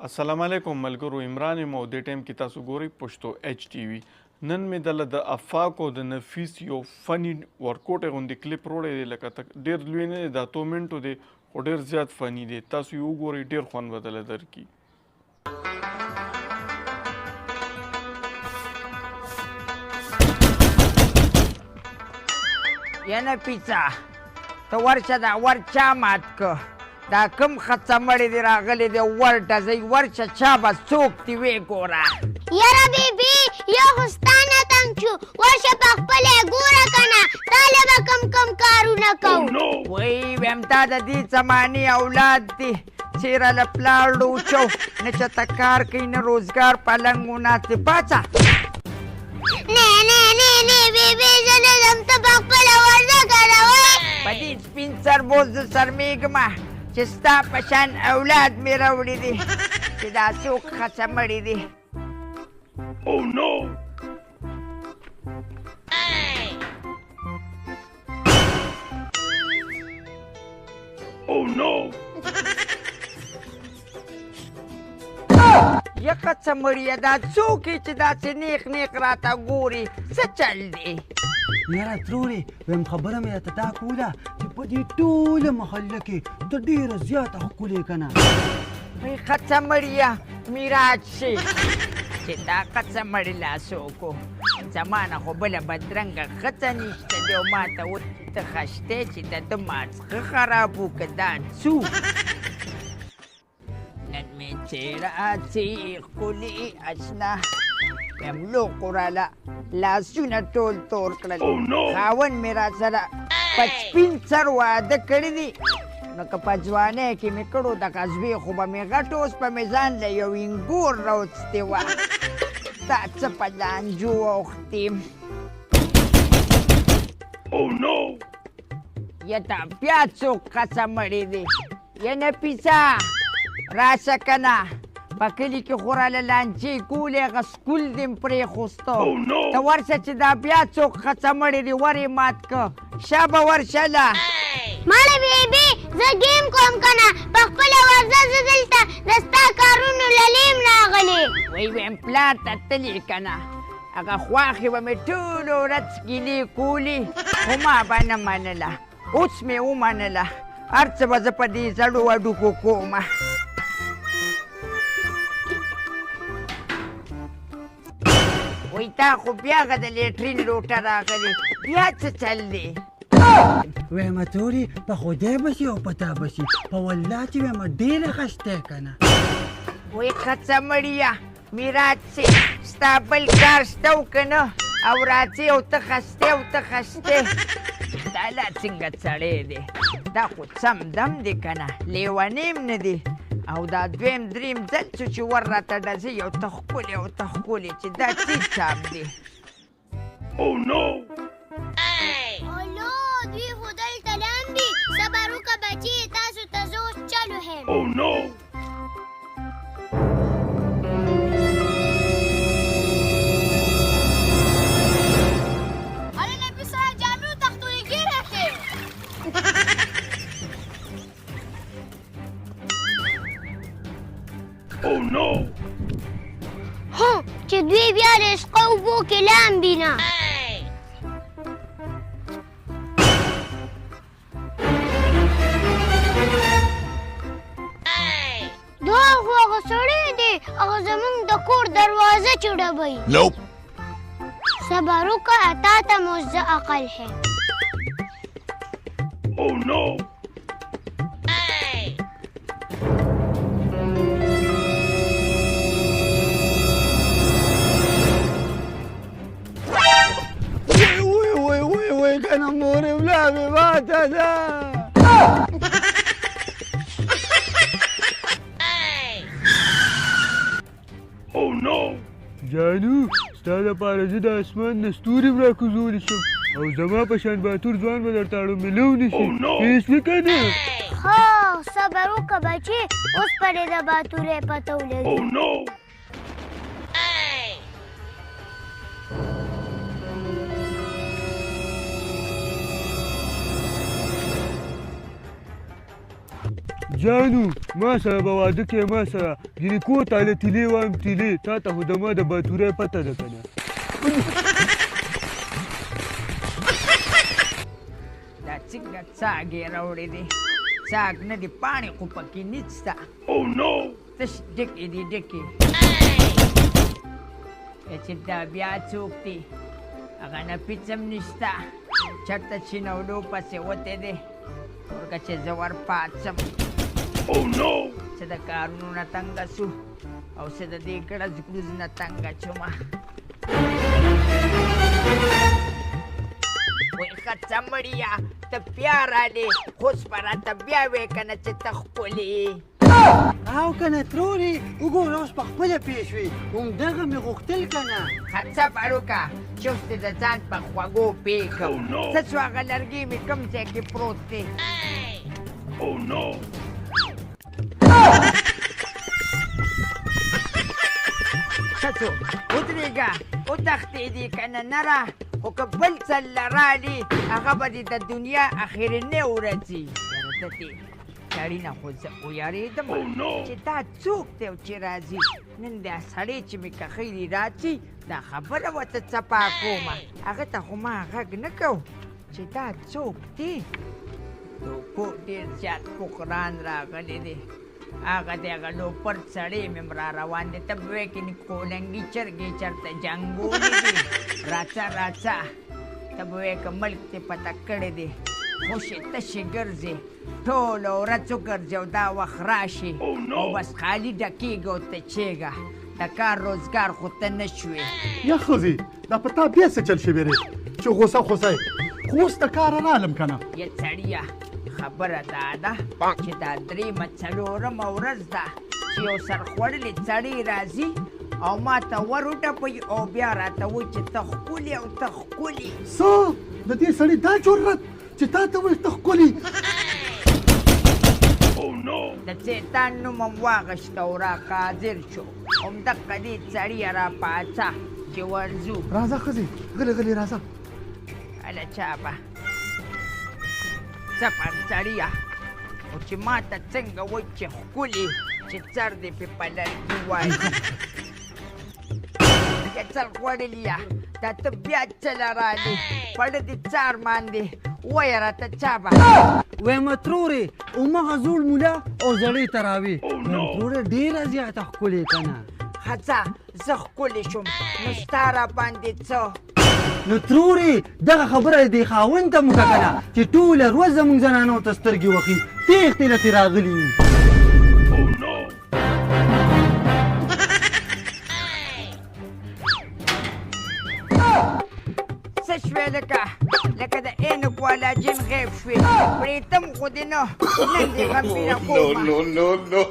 السلام علیکم ملګرو، عمران یم او دې ټایم کې تاسو ګورئ پښتو ایچ ټي وي. نن مې دله د افاق او د نفیس یو فني ورکوټی غوندې کلیپ روړی دی، لکه ډېر لوی نه دی، د 8 منټو دی، خو ډېر زیات فني دی. تاسو یې وګورئ، ډېر خوند به دله درکړي. ینه پیڅه ته ورشه، دا ور چا مات که؟ دا کوم خڅه مړی دی راغلی دی؟ ور ډزوي، ورشه چا به څوک دي وې ګوره. یاره بیبي، یو خو ستا نه تنګ شو، ورشه په خپله یې ګوره که نه تا له به کم کم کارونه کوو. وایي ویم دا د دې زمانې اولاد دی چې راله پلار لوچو، نه چاته کار کوي نه روزګار، پلنګ ناست دی. پاڅه. نه نه نه نه بیبي، زه نه ځم، ته په خپله ورځه که نه. وایي په دې سپین سر بوز زه شرمېږمه چې ستا په شان اولاد مې راوړي دي، چې دا څوک خڅه مړي دي. Oh no! Oh no! یخه څه مړیه، دا څوک یې چې داسې نیغ نیغ راته ګوري؟ څه چل دی؟ یاره ترورې، ویم خبره مې راته دا کوله چې په دې ټوله محله کې ته ډېره زیاته ښکلې که نه؟ وایي ښه مړیه، میراج شي چې دا ښه مړی لا څوک و؟ زما نه خو بله بدرنګه ښځه نشته دی، او ما ته وایي چې ته خشتې، چې د ده ماڅخه خراب و که دا څو؟ نن مې څېره څې ښکلې اشنا، ویم لوقو راله لاسونه ټول تور کړل. Oh no! خاوند مې را سره په سپین سر واده کړی دی، نو که په ځوانۍ کې مې کړو دغه زوی خو به مې غټ، اوس به مې ځان له یو انګور راوستې وه. دا څه په لانجو اوښتې؟ Oh no! یا دا بیا څوک قسم مړی دی؟ یا نفیسه راشه که نه، په کلي کې خو راله لانجې کولې، هغه سکول دې م پرېښوستو. Oh no! ته ورشه چې دا بیا څوک خڅه مړی دی، ور یې مات که، شابه ورشه له. مړه بیبي، زه ګیم کوم که نه، په خپله ورځه، زه دلته د ستا کارونو له لیم راغلې. وایي ویم پلار ته تلې که نه، هغه خواښې به مې ټوله ورځ ګیلې کولې، خو ما به نه منله. اوس مې ومنله، هر څه به زه په دې زړو هډوکو کومه. وایي تا خو بیا هغه د لیټرین لوټه راغلې، بیا څه چل دی؟ ویمه تورې، په خدای به شي او په تا به شي، په والله چې ویمه ډېره خسته که نه. وایي ښځه مړیه میراث سي، ستا بل کار شته او که نه؟ او راځې او ته خستې او ته خستې. دا لا څنګه سړی دی؟ دا خو سم دم دی که نه، لیونی هم نه دی. او دا دویم دریم ځل څه چې ور راته ډزوي او ته ښکلې او ته ښکلې، چې دا څه چاپ دی؟ Oh no! الو، دوی خو دلته لامبي، صبر وکړه بچې، تاسو ته زه اوس چل وهم. Oh no! ارې نفیسه، جامې وتښتولې، ږیره کې. Oh no! هو چې دوی بیا د عشقه اوبو کې لامبي نه. دا خو هغه سړی دی، هغه زمونږ د کور دروازه چې ډبوي. Nope. صبر وکړه، تا ته مو زه عقل ښیم. Oh no! وی وی وی وی که نه، مورې ملا مې ماته ده. Oh no! جانو، ستا لپاره زه د اسمان نه ستوري هم راکوزولی شم، او زما په شان باتور ځوان به درته اړو میلو نه شي. Oh no! هېڅ نه که نه. ښه، صبر وکړه بچې، اوس به دې د باتورۍ پته ولګي. Oh no! جانو ما سره به واده کې، ما سره ګینې کور ته هله تیلې وایم، تیلې. تا ته خو د ما د باتورۍ پته ده که نه؟ دا څنګه څاګ یې راوړی دی؟ څاګ نه دي، پاڼې خو پکې نشته. Oh no! تش ډکې دي، ډکې. چې دا بیا څوک دی؟ هغه نفیس هم نشته، چېرته چینولو پسې وتی دی. ورکه چې زه ور پاڅم. Oh no! څه د کارونو نه تنګه سو او څه د دې ګړز ګړوز نه تنګه شومه. وایي ښه مړیه، ته بیا رالې، خو اوس به راته بیا وایې که نه چې ته ښکلې. او که نه ترورې، وګوره اوس په خپله پېښ شوې، همدغه مې غوښتل که نه. ښه صبر وکړه چې اوس دې د ځان په خوږو پې کړم. Oh no! څه شو هغه لرګی مې کوم ځای کې پروت دی؟ Oh no! څه شو؟ ودرېږه، وتښتېدې که نه؟ نه را، خو که بل ځل له رالې هغه به دې د دنیا اخرنۍ ورځ وي. یاره د دې سړي نه خو زه ویرېدم Oh no! چې دا څوک دی او چې راځي. نن دا سړی چې مې کښېني راځي، دا خبره ورته څپا کومه. هغه ته خو ما غږ نه کو چې دا څوک دی. دوکو ډېر زیات فقران راغلي دي. هغه دی هغه لوپر سړی مې هم را روان دی، ته به وایې کنې کولنګي چرګې چېرته جنګولي دي. راڅه راڅه، ته به وایې که ملک دې پته کړی دی. خوشې تشې ګرځې، ټوله ورځ وګرځې او دا وخت راشي Oh no! او بس خالي ډکېږي او ته چېږه. د کار روزګار خو ته نه شوې. یا ښځې، دا په تا بیا څه چل شوی دی چې غوسه غوسه یې؟ خو اوس د کاره رالم که نه. یه سړیه، خبره دا ده چې دا درېیمه څلورمه ورځ ده چې یو سرخوړلی سړی راځي او ما ته ور وټپوي او بیا راته وایي چې ته ښکلې او ته ښکلې. څه؟ د دې سړي دا جرأت چې تا ته وایي ته ښکلې؟ Oh no! د شیطان نوم هم واخیست او را حاضر شو. همدقه دې سړیه، را پاڅه چې ورځو. راځه ښځې، غلې غلې راځه. هله چا به څپر سړیه، خو چې ما ته څنګه وایي چې ښکلې، چې څر دې پې په لرګي وایي. که څر خوړلیه، دا ته بیا چله رالې؟ پړه دې څه ارمان دی؟ وایه راته چا به. وایم ترورې، همغه زوړ مولا او زړې تراوې. Oh وایم no! ترورې، ډېره زیاته ښکلې که نه؟ ښځه، زه ښکلې شوم نو ستا را باندې څه؟ نو ترورې، دغه خبره دې خاوند ته مو که نه چې ټوله ورځ زموږ زنانو ته سترګې وخي، تېښتې له ترې راغلي یو. Oh no! څه شوې؟ لکه د عینک والا جن غیب شوې. پرېتم خو دې نه، نن دې غمبیره No, کومه. no, no, no!